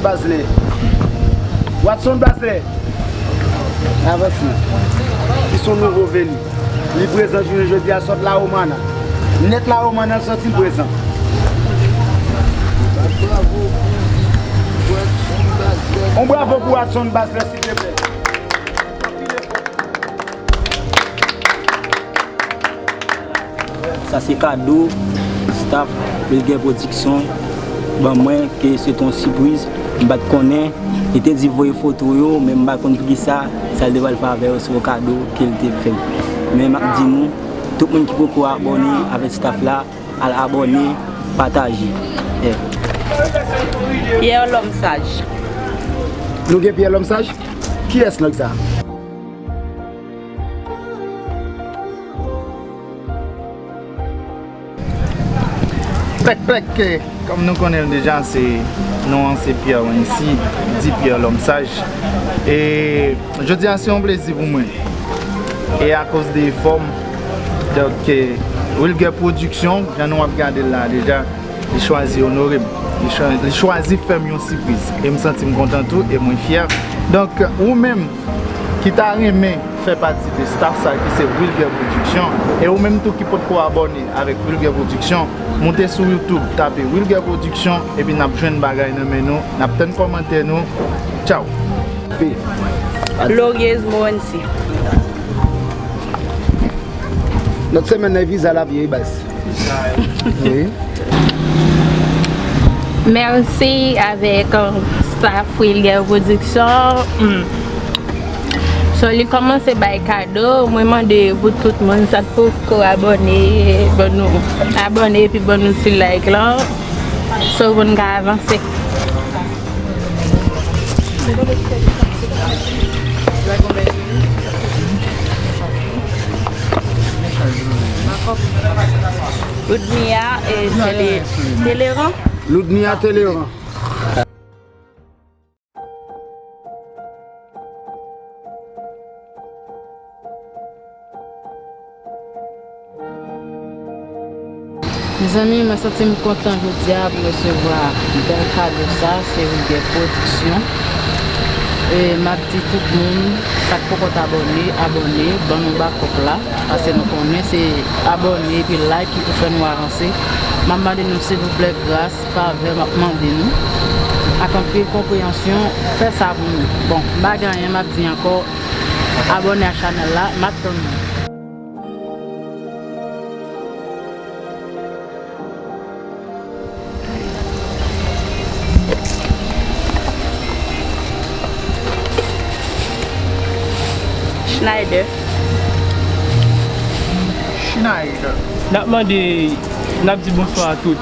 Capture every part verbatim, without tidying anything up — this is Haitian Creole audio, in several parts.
Baslè. Watson Baslè. Avanse. Ki se yon nouvo veni. Li prezan jounen jodi a, sot Lawomana. Nèt Lawomana l soti, l prezan. Yon bravo pou Watson Baslè, silteplè. Sa se kado staff Wilguer Production ban mwen, ke se te yon sipriz. M pa t konnen. Li te di voye foto yo, men m pa t konn poukisa. Sa l te pral fè avè yo, se yon kado ke l te fè. Men m ap di nou, tout moun ki poko abòne avèk staff la, al abòne, pataje. Yeah. Pierre Lòm Saj. Nou gen Pierre Lòm Saj? Kiyès nèg sa? Pèk pèk, eh, kòm nou konnen l deja, se non an se Pierre Wency, di Pierre Lòm Saj. E jodi a se yon plezi pou mwen. E akoz de efò m, donk, eh, Wilguer Production, jan nou ap gade l la deja, li chwazi onore m. Li chwa-, li chwazi fè m yon sipriz. E m santi m kontan tou, e mwen fyè. Donk, ou menm ki ta renmen fè pati de staff sa ki se Wilguer Production, e ou menm tou ki potko abòne avèk Wilguer Production, moute sou YouTube, tape Wilguer Production, epi n ap jwenn bagay nan men nou, n ap tann kòmantè nou. Tchaw! Glorieuse Morency. Lòt semèn nan, e viza l ap ye, baz. Wi. Mèsi avèk, euh, staff Wilguer Production. Hmm. So, li kòmanse bay kado. Mwen mande pou tout moun sa k poko abòne, ban nou abòne epi ban nou ti like lan. So, pou n ka avanse. Loudmia, eh, Télé-, Téléran. Loudmia Téléran. Mezanmi, mwen santi m kontan jodi a pou resevwa bèl kado sa, se Wilguer Production. E m ap di tout moun, sa k poko t abòne, abòne, ban nou bakòp la, paske nou konnen se abòne epi like ki pou fè nou avanse. M ap mande nou, silvouplè, gras, favè, m ap mande nou, ak anpil konpreyansyon, fè sa pou nou. Bon, m pa gen anyen m ap di ankò, abòne a chanèl la, m ap tann nou. Schneider. Schneider. N ap mande, n ap di bonswa a tout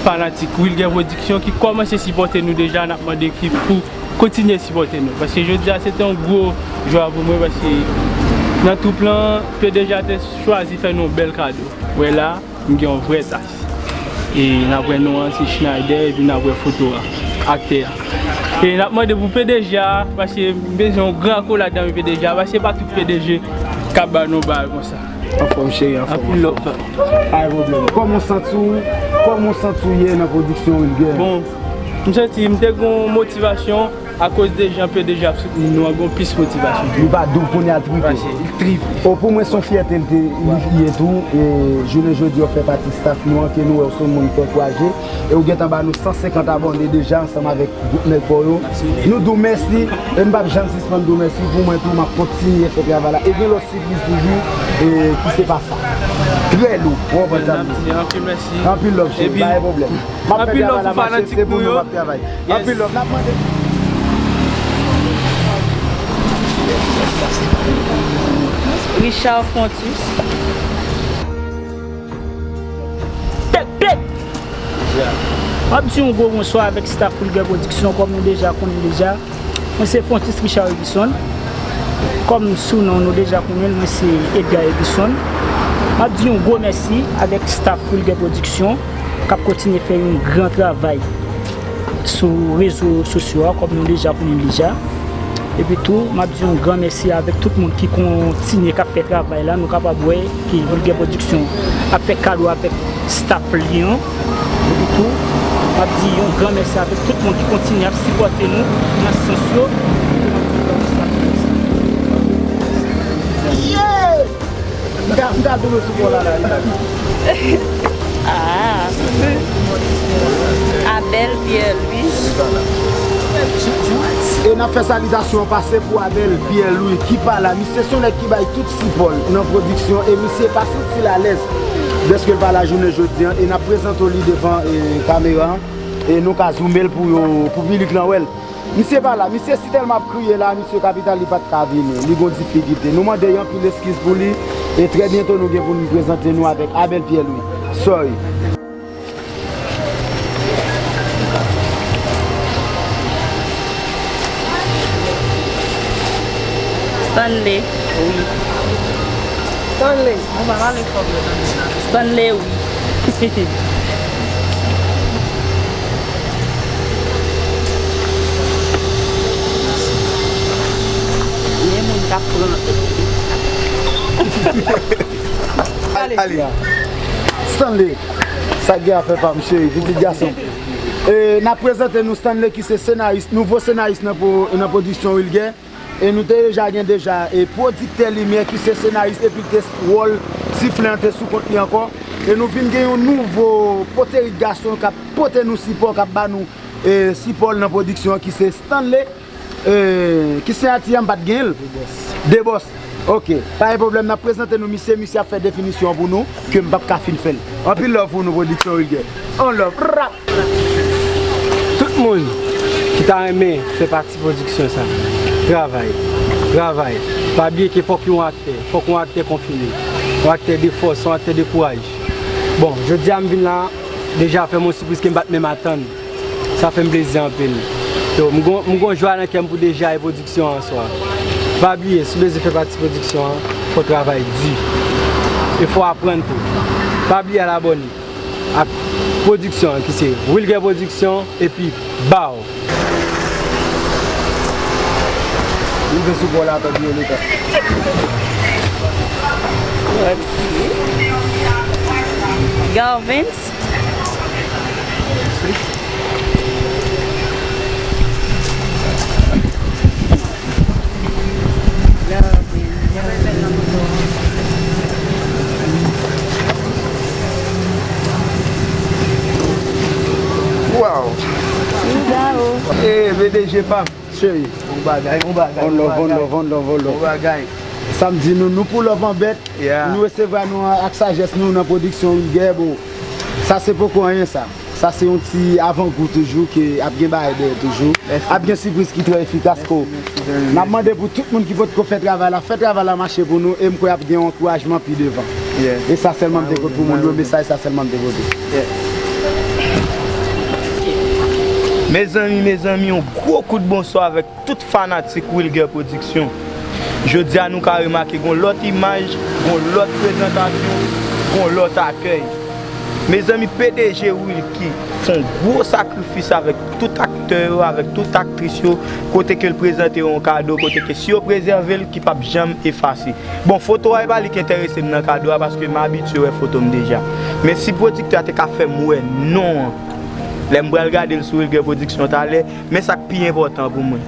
fanatik Wilguer Production ki kòmanse sipòte nou deja, n ap mande ki pou kontinye sipòte nou. Paske jodi a, se te yon gwo jwa pou mwen, paske nan twoup lan, P D G a te chwazi fè nou yon bèl kado. Wè la, m gen yon vrè tach. E n ap wè non an, se Schneider, epi n ap wè foto a, aktè a. E n ap mande pou P D G a, paske m bezwen yon gran akolad nan men P D G a, paske se pa tout P D G k ap ba nou bagay konsa. Anfòm, cheri, anfòm. Anpil love. Pa gen pwoblèm. Kòman w santi w, kòman w santi w ye nan pwodiksyon Wilguer? Bon, m santi m te gen yon motivasyon akoz de jan P D G ap soutni nou an, gen plis motivasyon. Li pa di w kounye a tripe. Li tripe. O, pou mwen, se yon fyète l te, li ye tou. E jounen jodi a, w fè pati staff nou an, ke nou wè w se yon moun k ankouraje. E w gentan ba nou san senkant abòne deja ansanm avèk gwoup nèg pa w yo. Nou di w mèsi, e m p ap janm sispann di w mèsi. Pou mwen tou, m ap kontinye fè travay la. E gen lòt sipriz toujou, e ki se pa sa. Trè lou, w konprann sa m di. Anpil love, cheri, pa gen pwoblèm. M ap fè travay la mache, se pou nou m ap travay. Anpil love, n ap mande. Richard Fontus. Pèk, pèk! M ap di yon gwo bonswa avèk staff Wilguer Production, kòm nou deja konnen deja. Mwen se Fontus Richard Edison. Kòm sou non nou deja konnen l, mwen se Edgar Edison. M ap di yon gwo mèsi avèk staff Wilguer Production k ap kontinye fè yon gran travay sou rezo sosyo a, kòm nou deja konnen l deja. Epi tou, m ap di yon gran mèsi avèk tout moun ki kontinye k ap fè travay la. Nou kapab wè ke Wilguer Production ap fè kado avèk staff li an. Epi tou, M ap di yon gran mèsi avèk tout moun ki kontinye ap sipòte nou nan sans yo. Yeah! M ka, m ka double sou kò la, la, li ka di. Ah. Abel Pierre Louis. E n ap fè salitasyon pase pou Abel Pierre Louis ki pa la. Misye se yon nèg ki bay tout sipò l nan pwodiksyon e misye pa santi l alèz dèske l pa la jounen jodi an. E n ap prezante w li devan, e, kamera an. E nou ka zoome l pou yo, pou piblik lan wè l. Misye pa la, misye si tèlman ap kriye la, misye kapital li pa t ka vini, li gon difikilte. Nou mande anpil eskiz pou li, e trè byento nou gen pou nou prezante nou avèk Abel Pierre Louis. Sorry. Stanley, wi. Stanley. Mwen pa pale fò vre Stanley. Stanley, wi. Gen moun k ap pran. Ale. Stanley, sa k gen afè pa m cheri, pitit gason. E, n ap prezante nou Stanley ki se senaris, nouvo senaris nan pwo-, nan pwodiksyon Wilguè. E nou te deja gen deja, e, pwodiktè limyè ki se senaris epi l te wòl sifle an te sou kont li ankò. E nou vin gen yon nouvo poterik gason k ap pote nou sipò, k ap ba nou, e, sipò l nan pwodiksyon an ki se Stanley. E, ki siyati a m pa t gen l? Debòs. Debòs. Ok. Pa gen pwoblèm, n ap prezante nou misye, misye ap fè definisyon an pou nou, ke m p ap ka fin fè l. Anpil love pou nou, pwodiksyon Wilguè. On love. Rap! Tout moun ki ta renmen fè pati pwodiksyon sa, travay, travay. Pa bliye ke fòk yon aktè, fòk yon aktè konfime, yon aktè de fòs, yon aktè de kouraj. Bon, jodi a m vin la, deja fè m yon sipriz ke m pa t menm atann. Sa fè m plezi anpil. Yo, m gon, m gon jwa nan kè m pou deja e pwodiksyon an swa. Pa bliye, si w bezwen fè pati pwodiksyon an, fò w travay di. E fò w aprann tou. Pa bliye al abòne ak pwodiksyon an ki se Wilguè Pwodiksyon epi Baw. Li vin sou bò la, tande yo letan. Garvens. Wow. Wow. Eh, P D G pa m. Cheri. Bon bagay, bon bagay. On love, on love, on love, on love. Bon bagay. Sa m di nou, nou pou love an bèt. Yeah. Nou resevwa nou ak sajès nou nan pwodiksyon Wilguè, bro. Sa se poko anyen sa. Sa se yon ti avangou toujou ke ap gen bagay dèyè toujou. Mèsi. Ap gen sipriz ki trè efikas ko. Mèsi, mèsi, mèsi. N ap mande pou tout moun ki potko fè travay la, fè travay la mache pou nou e m kwè ap gen yon ankourajman pi devan. Yeah. E sa sèlman m te pot pou moun yo, mesaj sa sèlman m te pote. Yeah. Mezanmi, mezanmi, yon gwo kout bonswa avèk tout fanatik Wilguè Pwodiksyon. Jodi a nou ka remake gon lòt imaj, gon lòt prezantasyon, gon lòt akèy. Mezanmi, P D G Wilky fè yon gwo sakrifis avèk tout aktè yo, avèk tout aktris yo, kote ke l prezante yo yon kado, kote ke si yo prezève l, ki p ap janm efase. Bon, foto a, e pa li ki enterese m nan kado a, paske m abitye wè foto m deja. Men si pwodiktè a te ka fè m wè non an, lè m pral gade l sou Wilguè Pwodiksyon talè, men sa k pi enpòtan pou mwen,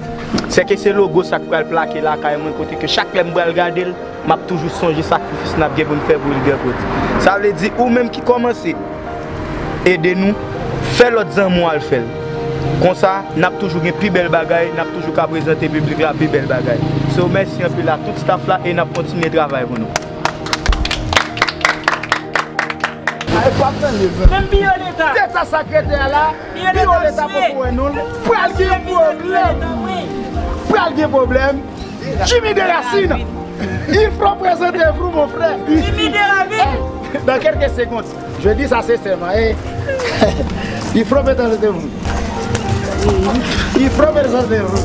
se ke se logo sa k pral plake lakay mwen, kote ke chak lè m pral gade l, m ap toujou sonje sakrifis n ap gen pou n fè pou Wilguè Pwodi. Sa vle di, ou menm ki kòmanse, ede nou, fè lòt zanmi w al fè l. Konsa, n ap toujou gen pi bèl bagay, n ap toujou ka prezante piblik la pi bèl bagay. So, mèsi anpil a tout staff la e n ap kontinye travay pou nou. Ay, pa tande, bro. Menm Violeta. Tèt a sekretè a la, Violeta poko wè non l. Pral gen pwoblèm. Pral gen pwoblèm. Jimmy Deracine. Il faut présenter vous, mon frère. Jimmy Deracine. Dans quelques secondes. Je dis ça sincèrement, hein. Il faut présenter vous. Il faut présenter vous.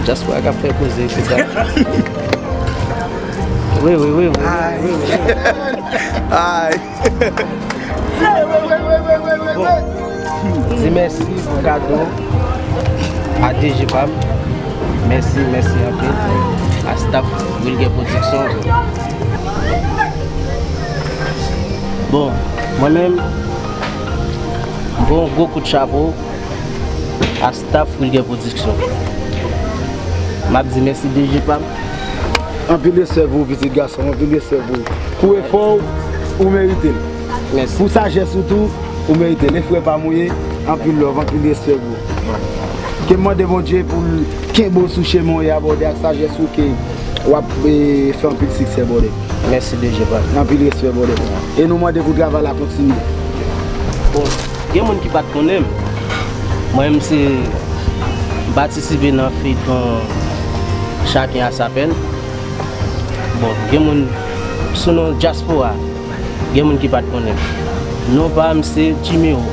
Dyaspora k ap fè koze, se sa. Wi, wi, wi, wi, wi, wi. Ay. Bon, di mèsi pou kado a D J pa m. Mèsi, mèsi anpil. A staff Wilguer Production. Bon, mwen menm, m voye yon gwo kout chapo a staff Wilguer Production. M ap di mèsi D J pa m. Anpil respè pou ou, pitit gason m, anpil respè pou ou. Pou efò w, ou merite l. Mèsi. Pou sajès ou tou, ou merite l. E frè pa m ou ye, anpil love, anpil respè pou ou. Ke m mande Bondye pou l kenbe w sou chemen w e abòde ak sajès ou ke w ap, e, fè anpil siksè, brother. Mèsi D J pa m. Anpil respè, brother. E nou mande pou travay la kontinye. Bon, gen moun ki pa t konnen m. Mwen menm se, m patisipe nan feyton Chacun a sa peine. Bon, gen moun sou non dyaspora. Gen moun ki pa t konnen m. Non pa m se Jimmy O.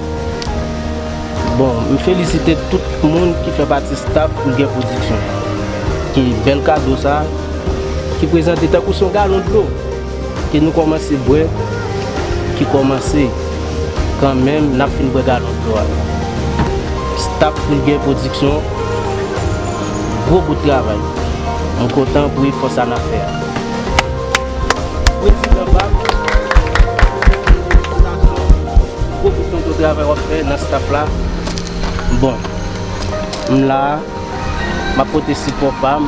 Bon, m felisite tout moun ki fè pati staff Wilguer Production. Ki bèl kado sa, ki prezante tankou se yon galon dlo. Ke nou kòmanse bwè, ki kòmanse kanmenm, n ap fin bwè galon dlo a. Staff Wilguer Production, gwo bout travay. Mwen kontan pou efò sa n ap fè a. Prezidan pa m, gwo bout tonton travay w ap fè nan staff la. Bon, m la a, m ap pote sipò pa m.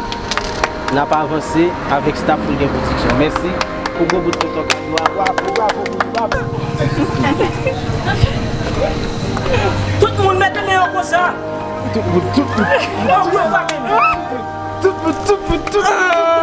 N ap avanse avèk staff Wilguer Production. Mèsi pou gwo bout tonton kado a. Bravo, bravo, bravo. Tout moun mete men yo konsa. Tout moun, tout moun. Tout moun, tout moun, tout moun.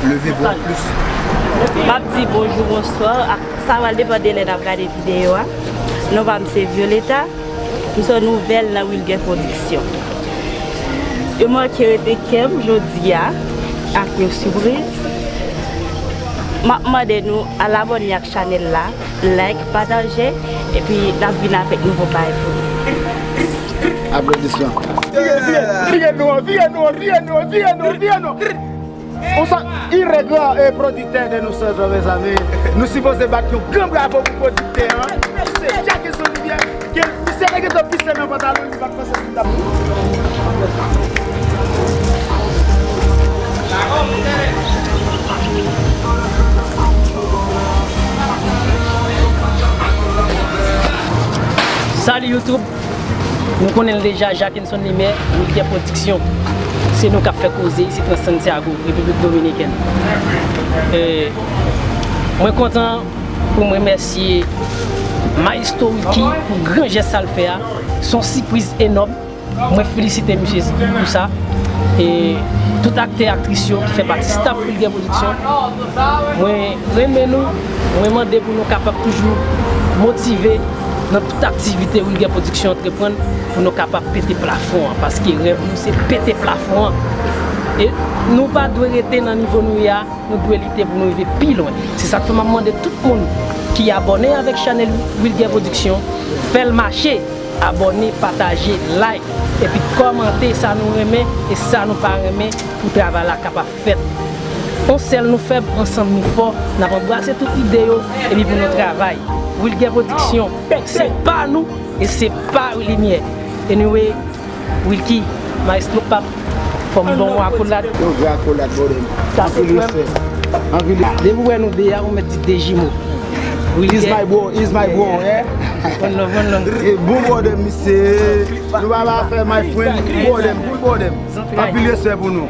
Leve bò plis. M ap di bonjou, bonswa. Sa pral depann de lè n ap gade videyo a. Non pa m se Violeta. M se yon nouvèl nan Wilguer Production. Yo manke rete kè m jodi a ak yon sipriz. M ap mande nou al abòne ak chanèl la, like, pataje, epi n ap vin avèk nouvo bagay pou nou. Aplodisman. Vire, vire, vire nou, vire nou, vire nou, vire nou, vire nou. Ou sa, il est grand, eh, producteur de nous autres, mes amis. Nou sipoze bat yon gran bravo pou pwodiktè an. Se Jackson Olivier, ke misye te gentan pise nan pantalon li, li pa t panse pou l t ap. Salut YouTube. Nou konnen l deja, Jackinson Lemaire, Wilguer Production. Se nou k ap fè koze isit nan Santiago, Repiblik Dominikèn. E, mwen kontan pou m remèsye Maestro Wilky pou gran jès sa l fè a. Se yon sipriz enòm. Mwen felisite misye pou sa. E tout aktè, aktris yo ki fè pati staff Wilguer Production, mwen renmen nou, mwen mande pou nou kapab toujou motive nan tout aktivite Wilguer Production antreprann, pou nou kapab pete plafon an, paske rèv nou se pete plafon an. E nou pa dwe rete nan nivo nou ye a, nou dwe lite pou nou rive pi lwen. Se sa k fè m ap mande tout moun ki abòne avèk chanèl Wilguer Production, fè l mache, abòne, pataje, like, epi kòmante sa nou renmen e sa nou pa renmen pou travay la kapab fèt. On sèl nou fèb, ansanm nou fò, n ap anbrase tout ide yo, epi pou nou travay. Wilguer Production, se pa nou e se pa Lemaire. Anyway, Wilky, maestro pap, fò m ba w akolad. Yon vrè akolad, brother. Anpil respè. Anpil. Depi w wè nou de a, ou mèt di de jimo. He's my bro, he's my bro, eh? One love, one love. Eh, bon brother, misye. Nou pa ba fè my friend, brother, good brother. Anpil respè pou nou.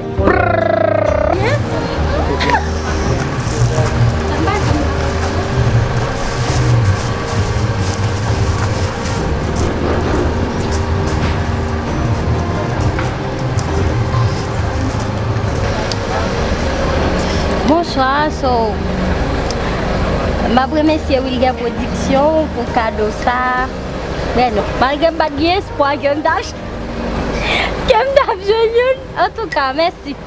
Bonswa, so, m ap remèsye Wilguer Production pou kado sa. Men non, malgre m pa t gen espwa ke m t ap, ke m t ap jwenn youn. Antouka, mèsi.